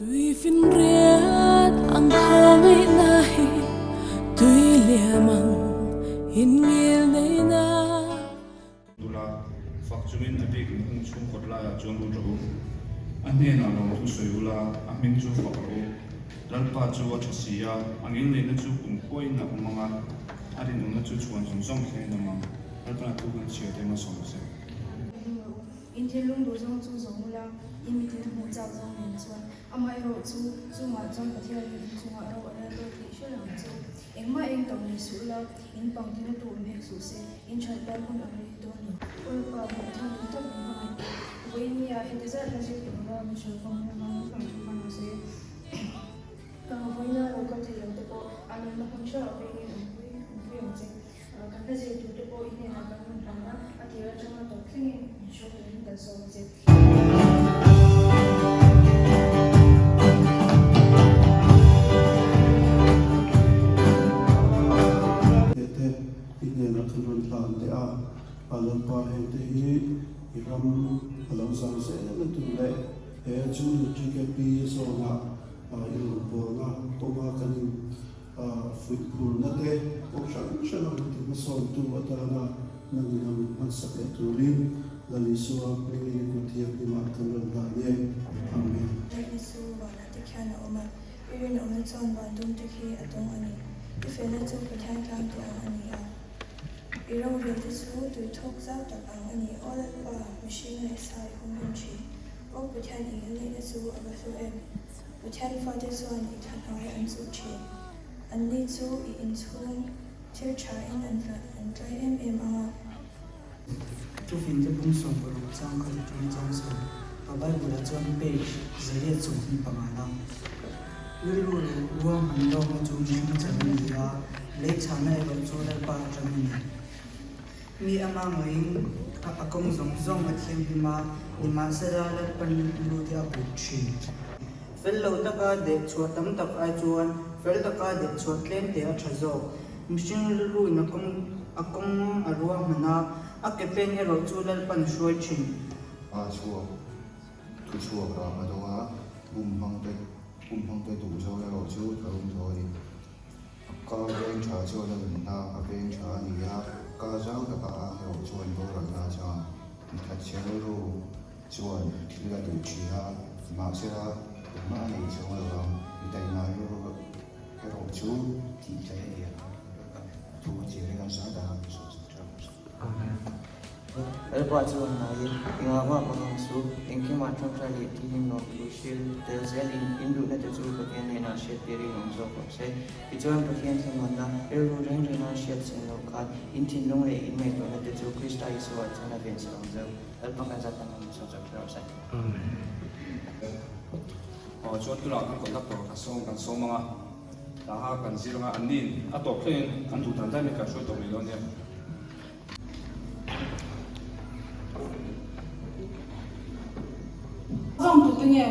Tui finriat ang khawngaihna hi tui liam ang in ngil neihna. Dula fak chungin a bik in hung chhung kawt laiah chuan lut rawh u. A hnenah lo thu sawi ula, a hming chu fak rawh u. Lalpa chu a tha si a, a ngilneihna chu kum khuain a awm ang a, a rinawmna chu chhuan zawng zawng thlengin a awm ang. Lalpan a thu kan chhiar te hmasawm se. In thinlung duh zawng chu zawng ula, in mitin a hmuh chak zawng nen chuan amaherawh chu chungah chuan Pathianin in chungah ro a rel dawn tih hre reng chu engmah eng tawh nei suh ula, in pangtina tu awm hek suh se, in that lai hun a rei dawn lo. Awlpa, Pathian duh tak min hmangaih teh. Vawiin nia heti zat hla zir tura min hrilh fawm hnu khan min hmangaih thu khan a sawi a. Vawiina lo kal thei lo te pawh an awmna hmun hreuh a vengin awmpui awmpui ang che. Kan hla zir tur te pawh i hnenah kan rawn hlan a, a tir atanga tawp thlengin min hruai turin kan sawm che. Te i hnenah kan rawn hlan leh a, a Lalpa heng te hi i ram a lo zau zel na tur leh he Junior TKP zawnah i rawn bawlna kawnga kan in Fuih phurna te pawh hran hran a ti hmasawntu atana nangin a min hmansak leh turin Lal Isua hmingin i kut thianghlimah kan rawn hlan e. Amen. Ngaihna chu vanah te khian a awm a, i rinawmna chuan van dum te khi a tawng a ni. I felna chu Pathian tlang te ang a ni a, i rorel te chu tui thawk zau tak ang a ni. Aw Lalpa, mihring leh sa i humhim thin. Aw Pathian, i ngilneihna chu a va hlu em! Pathian fate chuan i thla hnuai an chuh thin. Anni chu i inchhung thil thain an tlai em em ang a. Thufin te bung 16 chang khat atangin chang sawm pa Bible-ah chuan page 125 na. Rilru leh ruahman lawkna chu mihring chan a ni a, lei chhahna erawh chu Lalpa atang a ni. Mi ama ngaiin a kawng zawng zawng a thianghlim a, nimahsela Lalpan lu te a buk thin. Fel lo taka deh chhuah tam tak ai chuan fel taka deh chhuah tlem te a tha zawk. Mihring rilruin a kawng a kawng a ruahman a, a ke pen erawh chu Lalpan hruai thin. A chhuak thu chhuak rah a dawng a, bum hmangte bum hmangte duh zawng erawh chu tharum thaw a ni. Ka veng tha chuan a nunna a veng tha a ni a, ka zau taka a erawh chuan boralna chuan mithat chhe rilru chuan thil a duh thin a, mahsela engmah a nei chuang lo ang, mitaima rilru erawh chu tih tlai a ni ang. Thu chiah hi kan zah dan a ni sawh sawh tha. Amen. Lalpa chu an ngaiin, engah mah hmang ang su, engkimah ṭawngṭai leh thilhim nuam thu hril tel zelin in duhna te chu Pathian hnenah hriat tirin awm zawk rawh se. Tichuan Pathian thlamuanna rilru reng renga hriat sen loh khan in thinlung leh in ngaihtuahna te chu Krista Isuaah chuan a ven sak ang zeuh. Lalpa kan zat tam ang sawt sawt ṭha rawh se. Amen. Aw chuan tunah kan conductor ka sawm kan sawm ang a, taha kan zir ang a, anniin a tawp thlengin an duh dan dan in kan hruai tawh mai dawn nia. Zawng tute nge?